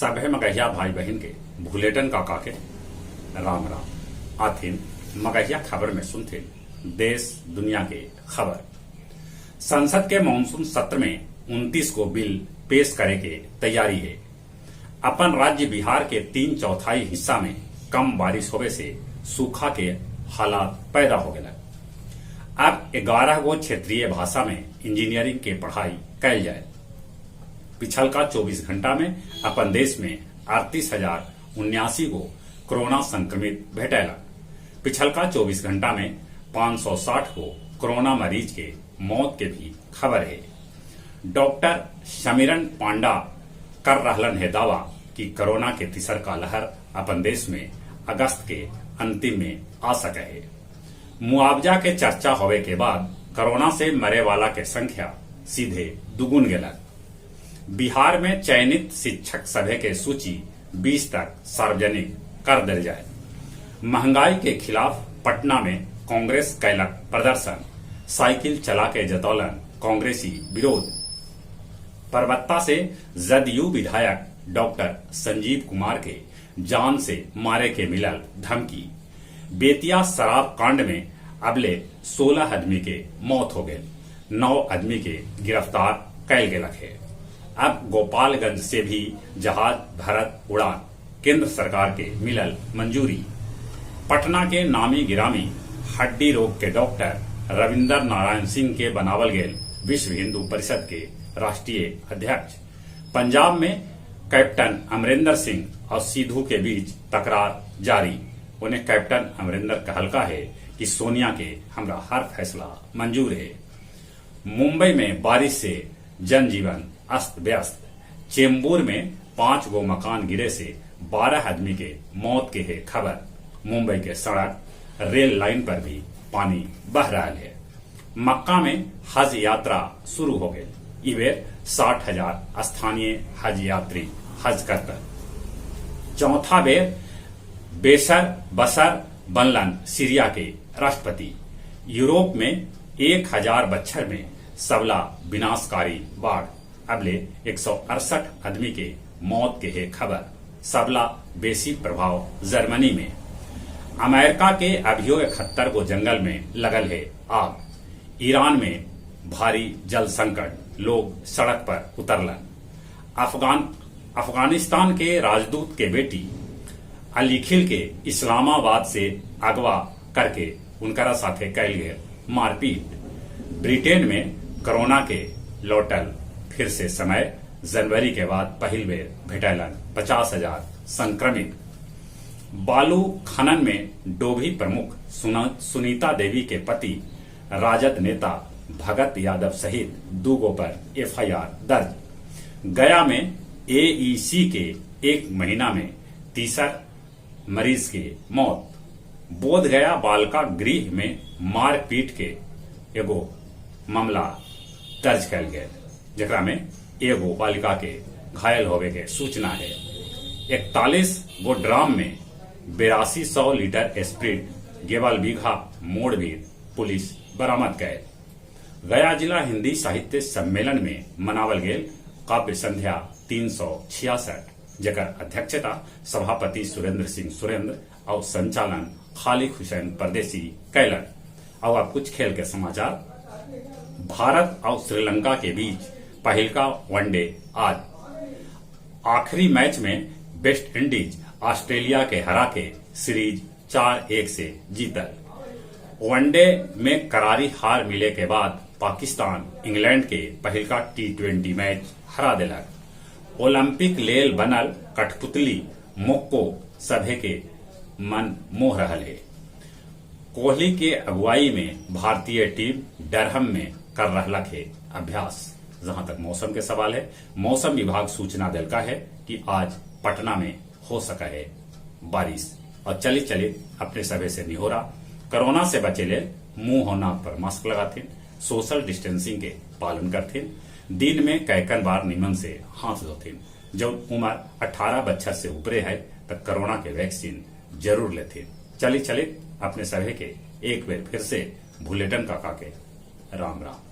सभे मगहिया भाई बहिन के भुलेटन काका के राम राम। आथिन मगहिया खबर में सुनथिन देश दुनिया के खबर। संसद के मानसून सत्र में 29 गो बिल पेश करे के तैयारी हे। अपन राज्य बिहार के तीन चौथाई हिस्सा में कम बारिश होवे से सूखा के हालात पैदा हो गेलन। अब 11 गो क्षेत्रीय भाषा में इंजीनियरिंग के पढ़ाई कैल जाए। पिछलका 24 घंटा में अपन देश में 38,079 गो कोरोना संक्रमित भेटैलन। पिछलका 24 घंटा में 560 गो कोरोना मरीज के मौत के भी खबर हे। डॉक्टर समीरन पांडा कर रहलन हे दावा कि कोरोना के तीसरका लहर अपन देश में अगस्त के अंतिम में आ सके हे। मुआवजा के चर्चा होवे के बाद कोरोना से मरे वाला के संख्या सीधे दुगुन गेलक। बिहार में चयनित शिक्षक सभे के सूची 20 तक सार्वजनिक कर देल जाए। महंगाई के खिलाफ पटना में कांग्रेस कैलक प्रदर्शन, साइकिल चला के जतौलन कांग्रेसी विरोध। परबत्ता से जदयू विधायक डॉक्टर संजीव कुमार के जान से मारे के मिलल धमकी। बेतिया शराब कांड में अबले 16 आदमी के मौत हो गए, 9 आदमी के गिरफ्तार कैल गेलक हे। अब गोपालगंज से भी जहाज भरत उड़ान, केंद्र सरकार के मिलल मंजूरी। पटना के नामी गिरामी हड्डी रोग के डॉक्टर रविंदर नारायण सिंह के बनावल गेल विश्व हिंदू परिषद के राष्ट्रीय अध्यक्ष। पंजाब में कैप्टन अमरिंदर सिंह और सिद्धू के बीच तकरार जारी। उन्हें कैप्टन अमरिंदर कहलका है कि सोनिया के हमरा हर फैसला मंजूर है। मुंबई में बारिश से जनजीवन अस्त व्यस्त। चेंबूर में 5 गो मकान गिरे से 12 आदमी के मौत के है खबर। मुंबई के सड़क रेल लाइन पर भी पानी बह रहा है। मक्का में हज यात्रा शुरू हो गई। इबेर 60,000 स्थानीय हज यात्री हज करता। चौथा बेर बेसर बसर बनलन सीरिया के राष्ट्रपति। यूरोप में 1000 बच्छर में सबला विनाशकारी बाढ़। अबले 168 आदमी के मौत के है खबर। सबला बेसी प्रभाव जर्मनी में। अमेरिका के अभियो 71 गो जंगल में लगल है आग। ईरान में भारी जल संकट, लोग सड़क पर उतरलन। अफगानिस्तान के राजदूत के बेटी अलीखिल के इस्लामाबाद से अगवा करके उनकरा साथे कैल गए मारपीट। ब्रिटेन में कोरोना के लौटल फिर से समय, जनवरी के बाद पहिल बेर भेटैलन 50,000 संक्रमित। बालू खनन में डोभी प्रमुख सुनीता देवी के पति राजद नेता भगत यादव सहित 2 गो पर एफआईआर दर्ज। गया में एईसी के 1 महीना में तीसर मरीज के मौत। बोध गया बालिका गृह में मारपीट के एगो मामला दर्ज कैल गया, जेकरा में एगो बालिका के घायल होवे के सूचना है। 41 गो ड्राम में 8200 लीटर स्प्रिट गेवल बीघा मोड़ भी पुलिस बरामद कैल। गया जिला हिंदी साहित्य सम्मेलन में मनावल गेल काव्य संध्या 366, जेकर अध्यक्षता सभापति सुरेंद्र सिंह सुरेंद्र और संचालन खालिक हुसैन परदेसी कैलन। और अब कुछ खेल के समाचार। भारत और श्रीलंका के बीच पहिलका वनडे आज। आखिरी मैच में वेस्ट इंडीज ऑस्ट्रेलिया के हरा के सीरीज 4-1 से जीतल। वनडे में करारी हार मिले के बाद पाकिस्तान इंग्लैंड के पहिलका T20 match हरा देलक। ओलंपिक लेल बनल कठपुतली मोक्को सभे के मन मोह रहल है। कोहली के अगुवाई में भारतीय टीम डरहम में कर रहलक है अभ्यास। जहां तक मौसम के सवाल है, मौसम विभाग सूचना दिलका है कि आज पटना में हो सका है बारिश। और चली चली अपने सभे से निहोरा, कोरोना से बचे ले मुंह और नाक पर मास्क लगाथिन, सोशल डिस्टेंसिंग के पालन करथिन, दिन में कैकन बार निमन से हाथ धोथिन। जब उम्र 18 बच्छर से ऊपरे है तब कोरोना के वैक्सीन जरूर लेथिन। चली चली अपने सभे के एक बेर फिर से भुलेटन काका के राम राम।